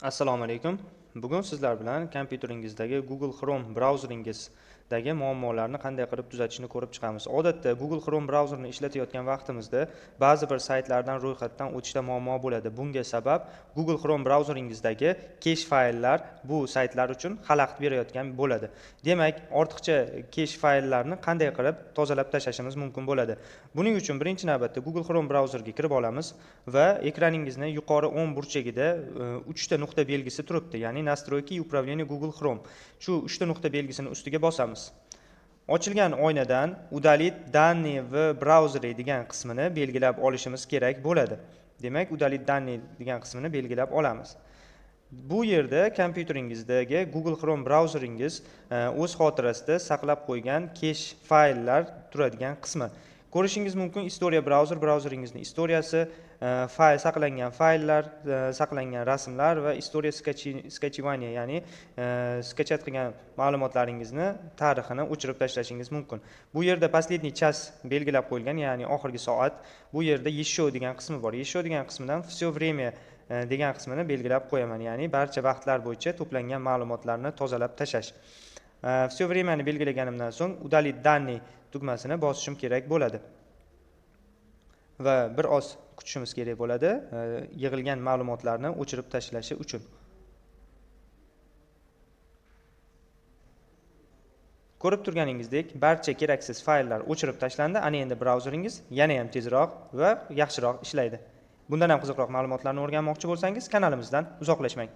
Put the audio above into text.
Assalomu alaykum. Bugun sizlar bilan kompyuteringizdagi Google Chrome brauzeringizdagi muammolarni qanday qilib tuzatishni ko'rib chiqamiz. Odatda Google Chrome brauzerini ishlatayotgan vaqtimizda ba'zi bir saytlardan ro'yxatdan o'tishda muammo bo'ladi. Bunga sabab Google Chrome brauzeringizdagi kesh fayllar bu saytlar uchun xalaqit berayotgan bo'ladi. Demak, ortiqcha kesh fayllarni qanday qilib tozalab tashlashimiz mumkin bo'ladi. Buning uchun birinchi navbatda Google Chrome brauzeriga kirib olamiz va ekraningizni yuqori o'ng burchagida 3 ta nuqta belgisi turibdi, ya'ni Настройки и управление Google Chrome. Shu 3 ta nuqta belgisini ustiga bosamiz. Ochilgan oynadan Удалить данные в браузере degan qismini belgilab olishimiz kerak bo'ladi. Demak, Удалить данные degan qismini belgilab olamiz. Bu yerda kompyuteringizdagi Google Chrome brauzeringiz o'z xotirasida saqlab qo'ygan kesh fayllar turadigan qismi. Ko'rishingiz mumkin, история brauzer, brauzeringizni история si, fayl saqlangan fayllar, saqlangan rasmlar va история скачивания, ya'ni скачать qilgan ma'lumotlaringizni tarixini o'chirib tashlashingiz mumkin. Bu yerda последний час belgilab qo'yilgan, ya'ni oxirgi soat. Bu yerda еще degan qismi bor. Еще degan qismidan все время degan qismini belgilab qo'yaman, ya'ni barcha vaqtlar bo'yicha to'plangan ma'lumotlarni tozalab tashlash. Все время ni belgilaganimdan so'ng удалить данные tugmasini bosishim kerak bo'ladi. Va bir oz kutishimiz kerak bo'ladi, yig'ilgan ma'lumotlarni o'chirib tashlashi uchun. Ko'rib turganingizdek, barcha keraksiz fayllar o'chirib tashlandi. Ana endi brauzeringiz yana ham tezroq va yaxshiroq ishlaydi. Bundan ham qiziqroq ma'lumotlarni o'rganmoqchi bo'lsangiz, kanalimizdan uzoqlashmang.